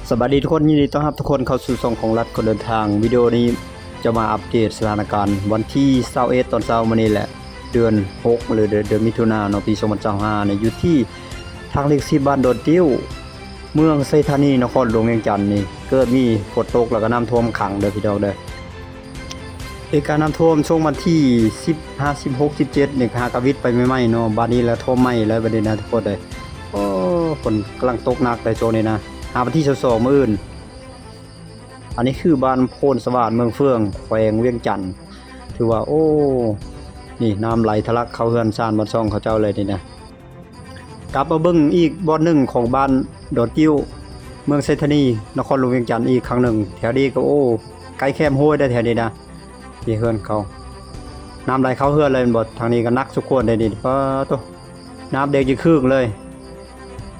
ສະບາຍດີທຸກຄົນ, ຍິນດີຕ້ອນຮັບທຸກຄົນເຂົ້າສູ່ຊ່ອງຂອງລັດຄົນເດີນທາງ. ວິດີໂອນີ້ຈະມາອັບເດດສະຖານະການວັນທີຊາວເອັດຕອນເຊົ້າມື້ນີ້ແຫຼະ ເດືອນຫົກ ຫຼື ເດືອນ ເດືອນມິຖຸນາເນາະ ປີສອງພັນຊາວຫ້ານີ້ ຢູ່ທີ່ທາງເລກສິບ ບ້ານດອນຕິ້ວ ເມືອງໄຊທານີ ນະຄອນຫຼວງວຽງຈັນນີ້ ເກີດມີຝົນຕົກແລ້ວກໍນ້ຳຖ້ວມຂັງເດີພີ່ນ້ອງເດີ. ເຫດການນ້ຳຖ້ວມຊ່ວງວັນທີສິບ ຫ້າ ສິບຫົກ ສິບເຈັດນີ້ຫາກະວິດໄປໃໝ່ໆເນາະ, ບາດນີ້ລະຖ້ວມໃໝ່ແລ້ວບາດນີ້ນະທຸກຄົນເອີຍ. ໂອ້ ຝົນກຳລັງຕົກໜັກໃນຊ່ວງນີ້ນະ ຫາວັນທີຊາວສອງມື້ອື່ນ. ອັນນີ້ຄືບ້ານໂພນສະຫວາດ ເມືອງເຟືອງ ແຂວງວຽງຈັນ. ຖືວ່າ ໂອ້ ນີ້ນ້ຳໄຫຼທະລັກເຂົ້າເຮືອນຊານບ້ານຊ່ອງເຂົາເຈົ້າເລີຍນີ້ນະ. ກັບມາເບິ່ງອີກບ່ອນໜຶ່ງຂອງບ້ານດອນຕິ້ວ ເມືອງໄຊທານີ ນະຄອນຫຼວງວຽງຈັນອີກຄັ້ງໜຶ່ງ. ແຖວນີ້ກໍ ໂອ້ ໃກ້ແຄມຫ້ວຍໄດ໋ແຖວນີ້ນະ ທີ່ເຮືອນເຂົາ ນ້ຳໄຫຼເຂົ້າເຮືອນເລີຍແມ່ນບໍ່? ທາງນີ້ກໍໜັກສົມຄວນໄດ໋ນີ້ ປາໂຕ ນ້ຳແດງຈຶ່ງຄຶ່ງເລີຍ.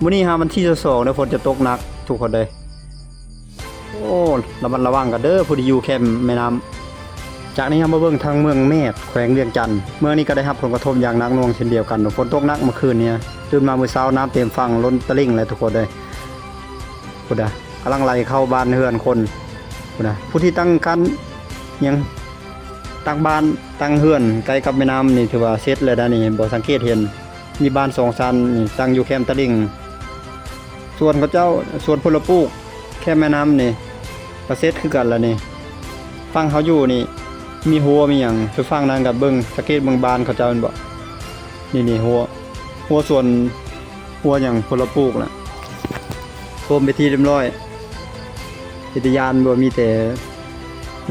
ມື້ນີ້ຫາວັນທີຊາວສອງເດີ ຝົນຈະຕົກໜັກທຸກຄົນເດີ. ໂອ້ ລະມັດລະວັງກັນເດີ ຜູ້ທີ່ຢູ່ແຄມແມ່ນ້ຳ. ຈາກນີ້ເຮົາມາເບິ່ງທາງເມືອງແມດ ແຂວງວຽງຈັນ. ເມືອງນີ້ກໍໄດ້ຮັບຜົນກະທົບຢ່າງໜັກໜ່ວງເຊັ່ນດຽວກັນເນາະ, ຝົນຕົກໜັກເມື່ອຄືນນີ້ ຕື່ນມາມື້ເຊົ້ານ້ຳເຕັມຝັ່ງລົ້ນຕະລິ່ງແລ້ວທຸກຄົນເອີຍ. ພຸ້ນນະ ກຳລັງໄຫຼເຂົ້າບ້ານເຮືອນຄົນ ພຸ້ນນະ. ຜູ້ທີ່ຕັ້ງຄັນ ຫຍັງ ຕັ້ງບ້ານຕັ້ງເຮືອນໃກ້ກັບແມ່ນ້ຳນີ້ ຖືວ່າເສັດແລ້ວນະນີ້ ບໍ່ສັງເກດເຫັນ. ມີບ້ານສອງຊັ້ນນີ້ຕັ້ງຢູ່ແຄມຕະລິ່ງ. ສວນເຂົາເຈົ້າ ສວນຜົນລະປູກແຄມແມ່ນ້ຳນີ້ກະເສັດຄືກັນລະນີ້. ຝັ່ງເຮົາຢູ່ນີ້ມີຮົ້ວມີຫຍັງ, ຄືຝັ່ງນັ້ນກະເບິ່ງ ສັງເກດເບິ່ງບ້ານເຂົາເຈົ້າແມ່ນບໍ່? ນີ້ໆ ຮົ້ວ ຮົ້ວສວນ ຮົ້ວຫຍັງ ຜົນລະປູກນະ ຖ້ວມເປັນທີ່ຮຽບຮ້ອຍ. ເປັນຕາຢ້ານບໍ່ ມີແຕ່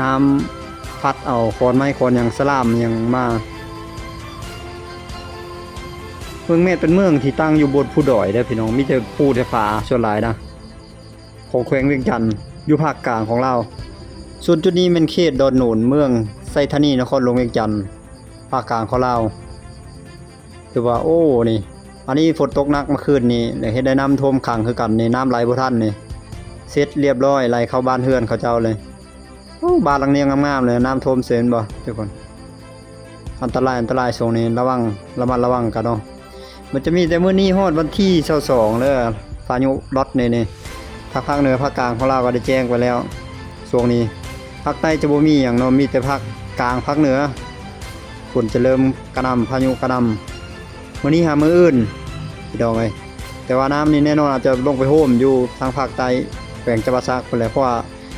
ນ້ຳພັດເອົາຂອນໄມ້ຂອນຫຍັງ ສະຫຼາມຫຍັງມາ. ເມືອງແມດເປັນເມືອງທີ່ຕັ້ງຢູ່ບົນພູດອຍເດີພີ່ນ້ອງ, ມີແຕ່ພູແຕ່ຜາສ່ວນຫຼາຍນະ ຂອງແຂວງວຽງຈັນ ຢູ່ພາກກາງຂອງລາວ. ສ່ວນຈຸດນີ້ແມ່ນເຂດດອນໂໜນ ເມືອງໄຊທານີ ນະຄອນຫຼວງວຽງຈັນ ພາກກາງຂອງລາວ. ຖືວ່າ ໂອ້ ນີ້ ອັນນີ້ຝົນຕົກໜັກເມື່ອຄືນນີ້ ແລ້ວເຮັດໃຫ້ນ້ຳຖ້ວມຂັງຄືກັນນີ້ ນ້ຳໄຫຼບໍ່ທັນນີ້ ເສັດຮຽບຮ້ອຍ ໄຫຼເຂົ້າບ້ານເຮືອນເຂົາເຈົ້າເລີຍ. ໂອ້ ບ້ານຫຼັງນີ້ງາມໆເລີຍ ນ້ຳຖ້ວມເສີແມ່ນບໍ່ທຸກຄົນ? ອັນຕະລາຍ ອັນຕະລາຍ ຊ່ວງນີ້ລະວັງ ລະມັດລະວັງກັນເນາະ. ມັນຈະມີແຕ່ມື້ນີ້ຮອດວັນທີຊາວສອງເດີ ພາຍຸລັອດນີ້ນີ້ ທາງພາກເໜືອພາກກາງຂອງລາວກໍໄດ້ແຈ້ງໄປແລ້ວ. ຊ່ວງນີ້ພາກໃຕ້ຈະບໍ່ມີຫຍັງເນາະ, ມີແຕ່ພາກກາງພາກເໜືອ ຝົນຈະເລີ່ມກະໜ່ຳ ພາຍຸກະໜ່ຳ ມື້ນີ້ຫາມື້ອື່ນພີ່ນ້ອງເອີຍ. ແຕ່ວ່ານ້ຳນີ້ແນ່ນອນອາດຈະລົງໄປໂຮມຢູ່ທາງພາກໃຕ້ ແຂວງຈຳປາສັກພຸ້ນແຫຼະ ເພາະວ່າ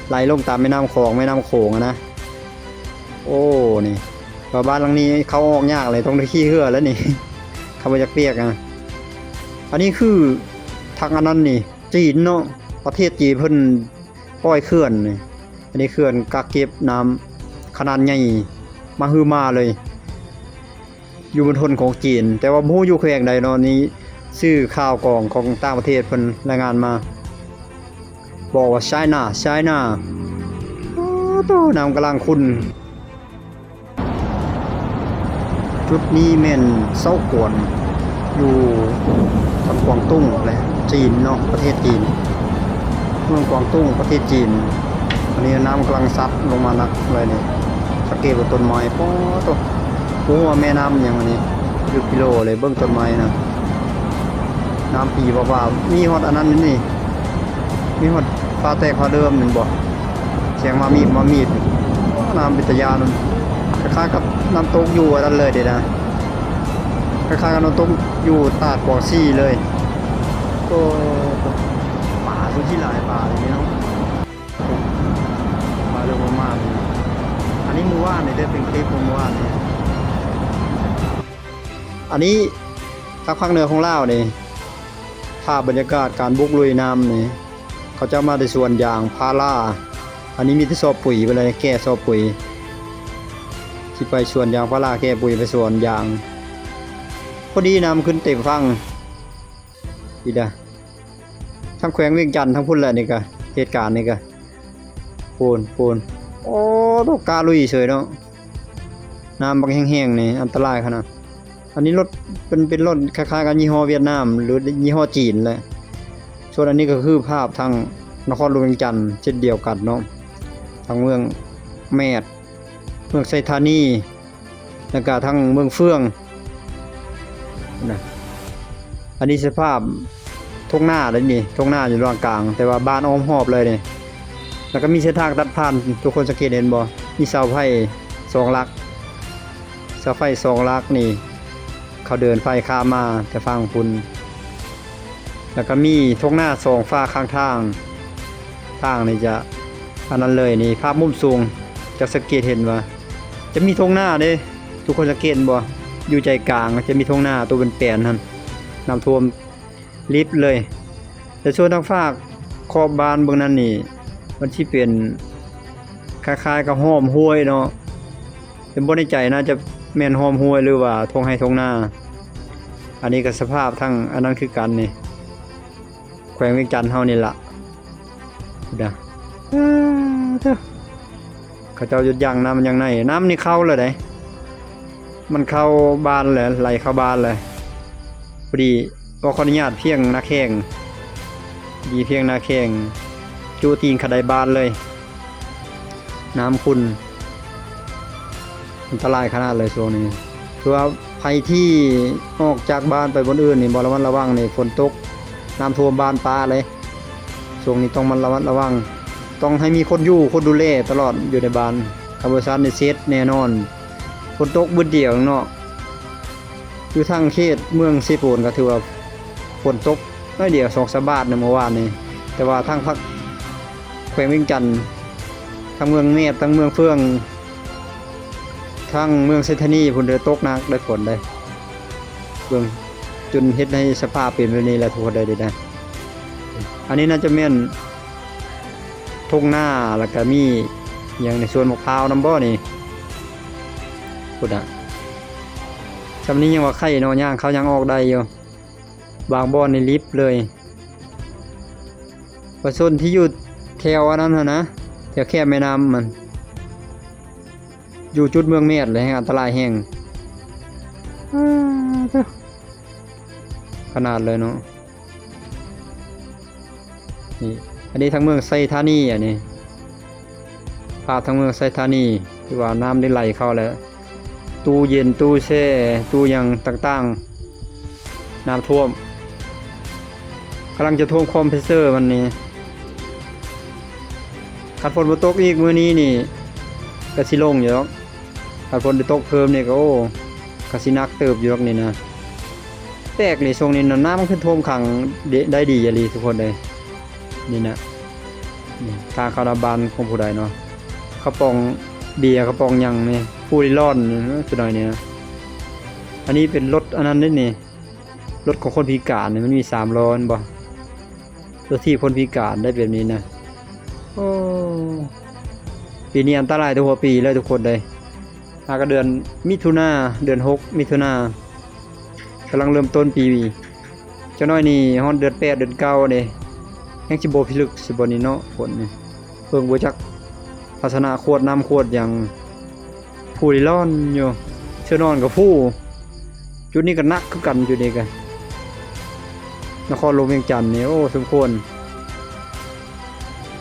ໄຫຼລົງຕາມແມ່ນ້ຳຂອງ ແມ່ນ້ຳໂຂງຫັ້ນນະ. ໂອ້ ນີ້ ວ່າບ້ານຫຼັງນີ້ເຂົ້າອອກຍາກເລີຍ ຕ້ອງໄດ້ຂີ່ເຮືອແລ້ວນີ້ ຄັນບໍ່ຢາກປຽກນະ. ອັນນີ້ຄືທາງອັນນັ້ນນີ້ ຈີນເນາະ, ປະເທດຈີນເພິ່ນປ່ອຍເຂື່ອນນີ້. ອັນນີ້ເຂື່ອນກັກເກັບນ້ຳຂະໜາດໃຫຍ່ມະຫຶມາເລີຍ ຢູ່ມົນທົນຂອງຈີນ, ແຕ່ວ່າບໍ່ຮູ້ຢູ່ແຂວງໃດເນາະ. ນີ້ສື່ຂ່າວກອງຂອງຕ່າງປະເທດເພິ່ນລາຍງານມາ ບອກວ່າ China China. ໂອ້ໂຕ ນ້ຳກຳລັງຂຸ້ນ. ຈຸດນີ້ແມ່ນເຊົາກວນ ຢູ່ທາງກວາງຕຸ້ງແຫຼະ ຈີນເນາະ ປະເທດຈີນ ເມືອງກວາງຕຸ້ງ ປະເທດຈີນ. ອັນນີ້ນ້ຳກຳລັງຊັດລົງມາໜັກເລີຍນີ້. ສັງເກດວ່າຕົ້ນໄມ້ ປາໂຕ ບໍ່ຮູ້ວ່າແມ່ນ້ຳຫຍັງອັນນີ້ ເກືອບກິໂລເລີຍ. ເບິ່ງຕົ້ນໄມ້ນະ ນ້ຳປີວາວາ. ມີຮອດອັນນັ້ນນີ້ ມີຮອດຟ້າແຕກຟ້າເດີມແມ່ນບໍ່? ສຽງມາມີບມາມີບ. ໂອ້ ນ້ຳເປັນຕາຢ້ານ. ຄ້າຍໆກັບນ້ຳຕົກຢູ່ອັນນັ້ນເລີຍເດນະ, ຄ້າຍໆກັບນ້ຳຕົກຢູ່ຕາດກວາງຊີເລີຍ. ໂອ້ ປາຄືຊິຫຼາຍປາເລີຍເນາະ. ປາເລີ່ມມາໆ ອັນນີ້ມື້ວານນີ້ເດ້ ເປັນຄລິບມື້ວານນີ້. ອັນນີ້ທາງພາກເໜືອຂອງລາວນີ້ ພາບບັນຍາກາດການບຸກລຸຍນ້ຳນີ້ ເຂົາເຈົ້າມາແຕ່ສວນຢາງພາລາ. ອັນນີ້ມີແຕ່ຊອບປຸຍໄປເລີຍ ແກ່ຊອບປຸຍ ຊິໄປສວນຢາງພາລາ ແກ່ປຸຍໄປສວນຢາງ. ພໍດີນ້ຳຂຶ້ນເຕັມຝັ່ງ ອີດາ ທາງແຂວງວຽງຈັນທາງພຸ້ນແຫຼະ. ນີ້ກະ ເຫດການນີ້ກະ ໂພນ ໂພນ ໂອ້ ໂຕກາລຸຍເສີຍເນາະ. ນ້ຳບັກແຫ້ງໆນີ້ອັນຕະລາຍຂະໜາດ. ອັນນີ້ລົດເປັນ ເປັນລົດຄ້າຍໆກັບຍີ່ຫໍ້ຫວຽດນາມ ຫຼືຍີ່ຫໍ້ຈີນແຫຼະ. ສ່ວນອັນນີ້ກໍຄືພາບທາງນະຄອນຫຼວງວຽງຈັນເຊັ່ນດຽວກັນເນາະ, ທາງເມືອງແມດ ເມືອງໄຊທານີ ແລ້ວກະທາງເມືອງເຟືອງນະ. ອັນນີ້ສະພາບ ທົ່ງນາເດ້ນີ້ ທົ່ງນາຢູ່ລາງກາງ ແຕ່ວ່າບ້ານອ້ອມຮອບເລີຍນີ້. ແລ້ວກໍມີເສັ້ນທາງຕັດຜ່ານ ທຸກຄົນສັງເກດເຫັນບໍ່? ມີເສົາໄຟສອງຫຼັກ ເສົາໄຟສອງຫຼັກນີ້ ເຂົາເດີນໄຟຂ້າມມາແຕ່ຝັ່ງພຸ້ນ. ແລ້ວກໍມີທົ່ງນາສອງຟາກຂ້າງທາງ ທາງນີ້ຈະອັນນັ້ນເລີຍນີ້ ພາບມຸມສູງຈະສັງເກດເຫັນວ່າຈະມີທົ່ງນາເດ້ ທຸກຄົນສັງເກດເຫັນບໍ່? ຢູ່ໃຈກາງຈະມີທົ່ງນາໂຕເປັນແປນຫັ້ນ ນ້ຳຖ້ວມລິບເລີຍ. ແລະ ສ່ວນທາງຟາກຂອບບ້ານເບື້ອງນັ້ນນີ້ ມັນຊິເປັນຄ້າຍໆກັບຫ້ອມຫ້ວຍເນາະ ແຕ່ບໍ່ແນ່ໃຈ ໜ້າຈະແມ່ນຫ້ອມຫ້ວຍ ຫຼືວ່າທົ່ງໄຮ່ທົ່ງນາ. ອັນນີ້ກໍສະພາບທາງອັນນັ້ນຄືກັນນີ້ ແຂວງວຽງຈັນເຮົານີ້ລະ ພຸ້ນນະ ເອີ ເອີ ເຂົາເຈົ້າຢຸດຢັ້ງນ້ຳຢ່າງໃນ ນ້ຳນີ້ເຂົ້າແລ້ວເດ້ ມັນເຂົ້າບ້ານແລ້ວ ໄຫຼເຂົ້າບ້ານແລ້ວ. ພໍດີຂໍອະນຸຍາດພຽງໜ້າແຂ້ງ ດີພຽງໜ້າແຂ້ງ ຈຸຕີນເຂົ້າໃນບ້ານເລີຍ ນ້ຳຂຸ່ນ ອັນຕະລາຍຂະໜາດເລີຍຊ່ວງນີ້. ຄືວ່າໃຜທີ່ອອກຈາກບ້ານໄປບ່ອນອື່ນນີ້ ບໍ່ລະມັດລະວັງນີ້ ຝົນຕົກ ນ້ຳຖ້ວມບ້ານປ້າເລີຍ. ຊ່ວງນີ້ຕ້ອງມັນລະມັດລະວັງ ຕ້ອງໃຫ້ມີຄົນຢູ່ຄົນດູແລຕະຫຼອດຢູ່ໃນບ້ານ ຖ້າບໍ່ຊັ້ນນີ້ເສັດແນ່ນອນ. ຝົນຕົກບຶດດຽວເນາະ ຢູ່ທາງເຂດເມືອງເຊໂປນກໍຖືວ່າຝົນຕົກໜ້ອຍດຽວ ສອງສາມບາດໃນມື້ວານນີ້ ແຕ່ວ່າທາງພາກແຂວງວຽງຈັນ ທາງເມືອງແມດ ທາງເມືອງເຟືອງ ທາງເມືອງໄຊທານີພຸ້ນເດີ ຕົກໜັກເດີ ຝົນເດີ ເບິ່ງ ຈົນເຮັດໃຫ້ສະພາບເປັນແບບນີ້ແຫຼະ ທຸກຄົນເດີ ນີ້ນະ. ອັນນີ້ໜ້າຈະແມ່ນທົ່ງນາ ແລ້ວກະມີຫຍັງໃນສວນໝາກພ້າວນຳບໍ່ນີ້ ພຸ້ນນະ. ຊ່ຳນີ້ຍັງວ່າໄຄເນາະ ຍ່າງເຂົ້າຍ່າງອອກໄດ້ຢູ່ ບາງບ່ອນນີ້ລິບເລີຍ. ປະຊາຊົນທີ່ຢູ່ແຖວອັນນັ້ນຫັ້ນນະ ແຖວແຄມແມ່ນ້ຳມັນ ຢູ່ຈຸດເມືອງແມດເລີຍ ແຮ່ງອັນຕະລາຍແຮງ ອາ ເອີ ຂະໜາດເລີຍເນາະ. ນີ້ ອັນນີ້ທາງເມືອງໄຊທານີ ອັນນີ້ ພາບທາງເມືອງໄຊທານີ ທີ່ວ່ານ້ຳໄດ້ໄຫຼເຂົ້າແລ້ວ ຕູ້ເຢັນ ຕູ້ແຊ່ ຕູ້ຫຍັງຕ່າງໆ ນ້ຳຖ້ວມ ກຳລັງຈະຖ້ວມຄອມເພຣສເຊີມັນນີ້. ຄັນຝົນບໍ່ຕົກອີກມື້ນີ້ນີ້ ກໍຊິລົງຢູ່ດອກ. ຄັນຝົນໄດ້ຕົກເພີ່ມນີ້ກໍ ໂອ້ ກໍຊິໜັກເຕີບຢູ່ດອກນີ້ນະ. ແປກເລີຍ ຊ່ວງນີ້ນະ ນ້ຳມັນຂຶ້ນຖ້ວມຂັງ ໄດ້ດີອີ່ຫຼີທຸກຄົນເອີຍ. ນີ້ນະ ນີ້ທາງເຂົ້າໜ້າບ້ານຂອງຜູ້ໃດເນາະ ກະປ໋ອງເບຍ ກະປ໋ອງຫຍັງນີ້ ຟູລິລອນ ເອີ ສ່ວນໜ້ອຍນີ້ນະ. ອັນນີ້ເປັນລົດອັນນັ້ນເດ້ນີ້ ລົດຂອງຄົນພິການນີ້ ມັນມີສາມລໍ້ແມ່ນບໍ່? ລົດຖີບຄົນພິການໄດ້ແບບນີ້ນະ. ໂອ້ ປີນີ້ອັນຕະລາຍແຕ່ຫົວປີເລີຍທຸກຄົນເອີຍ. ຫາກະເດືອນມິຖຸນາ ເດືອນຫົກມິຖຸນາ ກຳລັງເລີ່ມຕົ້ນປີ. ຈັກໜ້ອຍນີ້ຮອດເດືອນແປດ ເດືອນເກົ້າເດ້ ແຮ່ງຊິບໍ່ພິລຶກຊິບໍ່ນີ້ເນາະ ຝົນນີ້. ເບິ່ງບໍ່ຈັກພາຊະນະຂວດນ້ຳຂວດຫຍັງ ຟູລິລອນຢູ່ ເສື້ອນອນກໍຟູ. ຈຸດນີ້ກໍໜັກຄືກັນ ຈຸດນີ້ກໍ ນະຄອນຫຼວງວຽງຈັນນີ້ ໂອ້ ສົມຄວນ.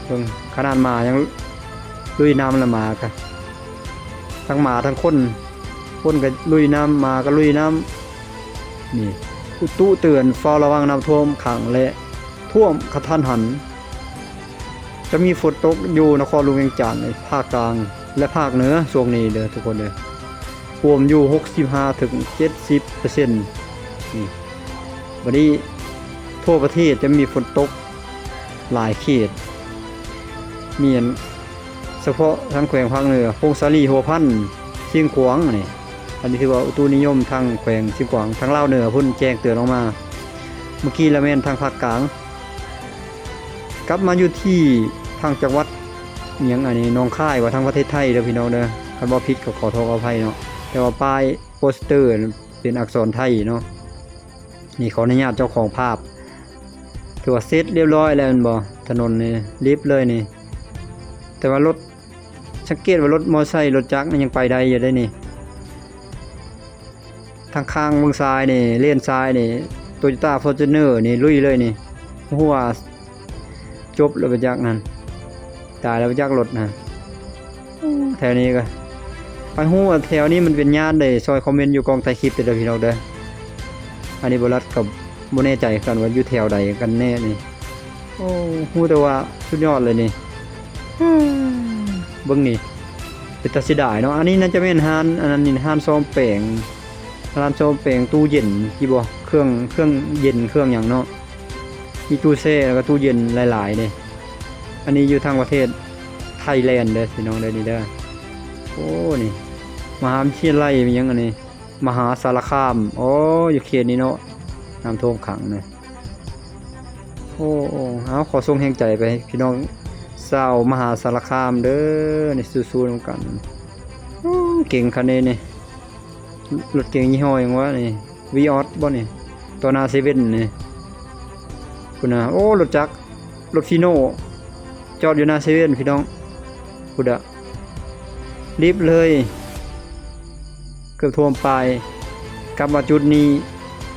ເບິ່ງ ຂະໜາດໝາຍັງລຸຍນ້ຳລະ ໝາກະ ທັງໝາທັງຄົນ ຄົນກໍລຸຍນ້ຳ ໝາກໍລຸຍນ້ຳ. ນີ້ ອຸຕຸເຕືອນເຝົ້າລະວັງນ້ຳຖ້ວມຂັງ ແລະ ຖ້ວມກະທັນຫັນ. ຈະມີຝົນຕົກຢູ່ນະຄອນຫຼວງວຽງຈັນ ພາກກາງ ແລະ ພາກເໜືອຊ່ວງນີ້ເດີທຸກຄົນເດີ ຮວມຢູ່ຫົກສິບຫ້າເຖິງເຈັດສິບເປີເຊັນ. ນີ້ ບັດນີ້ທົ່ວປະເທດຈະມີຝົນຕົກຫຼາຍເຂດ ມີອັນ ສະເພາະທາງແຂວງພາກເໜືອ ຜົ້ງສາລີ ຫົວພັນ ຊຽງຂວາງນີ້ ອັນນີ້ຖືວ່າອຸຕຸນິຍົມທາງແຂວງຊຽງຂວາງ ທາງລາວເໜືອພຸ້ນແຈ້ງເຕືອນອອກມາ. ເມື່ອກີ້ລະແມ່ນທາງພາກກາງ. ກັບມາຢູ່ທີ່ທາງຈັງຫວັດຫຍັງ ອັນນີ້ ໜອງຄາຍ ວ່າທາງປະເທດໄທເດີພີ່ນ້ອງເດີ ຄັນເວົ້າຜິດກໍຂໍໂທດຂໍອະໄພເນາະ. ແຕ່ວ່າປ້າຍໂປສເຕີເປັນອັກສອນໄທເນາະ. ນີ້ ຂໍອະນຸຍາດເຈົ້າຂອງພາບ ຖືວ່າເສັດລຽບຮ້ອຍແລ້ວແມ່ນບໍ່? ຖະໜົນນີ້ ລິບເລີຍນີ້ ແຕ່ວ່າລົດ ສັງເກດວ່າລົດມໍໄຊ ລົດຈັກນີ້ຍັງໄປໄດ້ຢູ່ເດ້ນີ້. ທາງຂ້າງເບື້ອງຊ້າຍນີ້ ເລນຊ້າຍນີ້ ໂຕໂຍຕ້າຟໍຈູນເນີນີ້ ລຸຍເລີຍນີ້. ຮູ້ວ່າຈົບແລ້ວໄປຈັກນັ້ນ ຕາຍແລ້ວໄປຈັກລົດນະ. ແຖວນີ້ກໍ ໃຜຮູ້ວ່າແຖວນີ້ມັນເປັນຍາດໃດ ຊ່ອຍຄອມເມັນຢູ່ກ້ອງໃຕ້ຄລິບເດີພີ່ນ້ອງເດີ. ອັນນີ້ບໍ່ລັດກໍ ບໍ່ແນ່ໃຈຄືກັນວ່າຢູ່ແຖວໃດກັນແນ່ນີ້. ໂອ້ ຮູ້ແຕ່ວ່າສຸດຍອດເລີຍນີ້. ເບິ່ງນີ້ ເປັນຕາເສຍດາຍເນາະ. ອັນນີ້ໜ້າຈະແມ່ນຮ້ານ ອັນນັ້ນນີ້ ຮ້ານສ້ອມແປງ ຮ້ານສ້ອມແປງຕູ້ເຢັນ ທີ່ບໍ່ ເຄື່ອງ ເຄື່ອງເຢັນ ເຄື່ອງຫຍັງເນາະ. ມີຕູ້ແຊ່ ແລ້ວກໍຕູ້ເຢັນຫຼາຍໆເດ້. ອັນນີ້ຢູ່ທາງປະເທດໄທແລນເດີພີ່ນ້ອງເດີ ນີ້ເດີ. ໂອ້ ນີ້ ມະຫາວິທະຍາໄລຫຍັງອັນນີ້ ມະຫາສາລະຄາມ. ໂອ້ ຢູ່ເຂດນີ້ເນາະ ນ້ຳຖ້ວມຂັງນະ. ໂອ້ ໂອ້ ເອົາ ຂໍສົ່ງແຮງໃຈໄປໃຫ້ພີ່ນ້ອງຊາວມະຫາສາລະຄາມເດີ ນີ້ ສູ້ໆນຳກັນ. ໂອ້ ເກັ່ງຄັນນີ້ນີ້ ລົດເກັ່ງຍີ່ຫໍ້ຫຍັງວະນີ້ ວີອອດບໍ່ນີ້ ຕໍ່ໜ້າເຊເວັ່ນນີ້. ພຸ້ນນະ ໂອ້ ລົດຈັກ ລົດຟີໂນ ຈອດຢູ່ໜ້າເຊເວັ່ນພີ່ນ້ອງ. ພຸ້ນນະ ລິບເລີຍ ເກືອບຖ້ວມປາຍ. ກັບມາຈຸດນີ້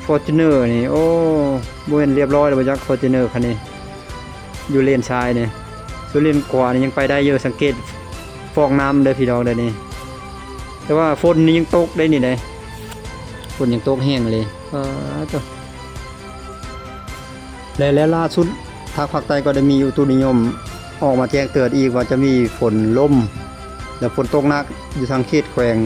ຟໍຈູນເນີນີ້ ໂອ້ ບໍ່ແມ່ນລຽບຮ້ອຍແລ້ວບໍ່ຈັກ ຟໍຈູນເນີຄັນນີ້ ຢູ່ເລນຊ້າຍນີ້. ສ່ວນເລນຂວານີ້ຍັງໄປໄດ້ຢູ່ ສັງເກດຟອງນ້ຳເດີພີ່ນ້ອງເດີນີ້. ແຕ່ວ່າຝົນນີ້ຍັງຕົກໄດ້ນີ້ເດ້ ຝົນຍັງຕົກແຮງເລີຍ. ປາດໂທ້ ແລະ ແລະ ລ່າສຸດ ທາງພາກໃຕ້ກໍໄດ້ມີອຸຕຸນິຍົມອອກມາແຈ້ງເຕືອນອີກວ່າຈະມີຝົນລົມ ແລະ ຝົນຕົກໜັກຢູ່ທາງເຂດແຂວງ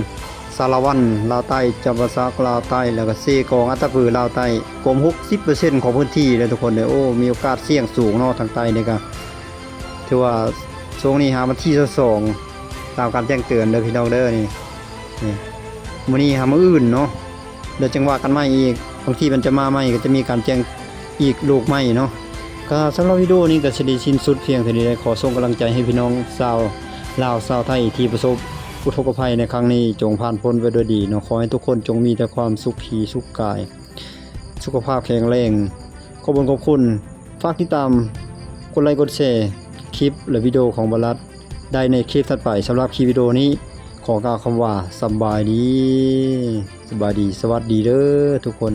ສາລະວັນລາວໃຕ້, ຈຳປາສັກລາວໃຕ້ ແລ້ວກໍເຊກອງ, ອັດຕະປືລາວໃຕ້ ກວມຫົກສິບເປີເຊັນຂອງພື້ນທີ່ເດີທຸກຄົນເດີ. ໂອ້ ມີໂອກາດສ່ຽງສູງເນາະ ທາງໃຕ້ນີ້ກໍຖືວ່າຊ່ວງນີ້ຫາວັນທີຊາວສອງ ຕາມການແຈ້ງເຕືອນເດີພີ່ນ້ອງເດີ. ນີ້ ນີ້ ມື້ນີ້ຫາມື້ອື່ນເນາະ ແລ້ວຈັ່ງວ່າກັນໃໝ່ອີກ. ບາງທີມັນຈະມາໃໝ່ ກໍຈະມີການແຈ້ງອີກລູກໃໝ່ເນາະ. ກໍສຳລັບວິດີໂອນີ້ກໍຊິໄດ້ສິ້ນສຸດພຽງເທົ່ານີ້ແຫຼະ. ຂໍສົ່ງກຳລັງໃຈໃຫ້ພີ່ນ້ອງຊາວລາວຊາວໄທທີ່ປະສົບອຸທົກກະໄພໃນຄັ້ງນີ້ ຈົ່ງຜ່ານພົ້ນໄປດ້ວຍດີເນາະ. ຂໍໃຫ້ທຸກຄົນຈົ່ງມີແຕ່ຄວາມສຸຂີສຸກກາຍ ສຸຂະພາບແຂງແຮງ. ຂອບຄຸນ ຂອບຄຸນ. ຝາກຕິດຕາມ ກົດໄລ ກົດແຊ ຄລິບ ແລະ ວິດີໂອຂອງບາລັດໄດ້ໃນຄລິບຖັດໄປ. ສຳລັບຄລິບວິດີໂອນີ້ ຂໍກ່າວຄຳວ່າ ສະບາຍດີ ສະບາຍດີ ສະຫວັດດີເດີທຸກຄົນ.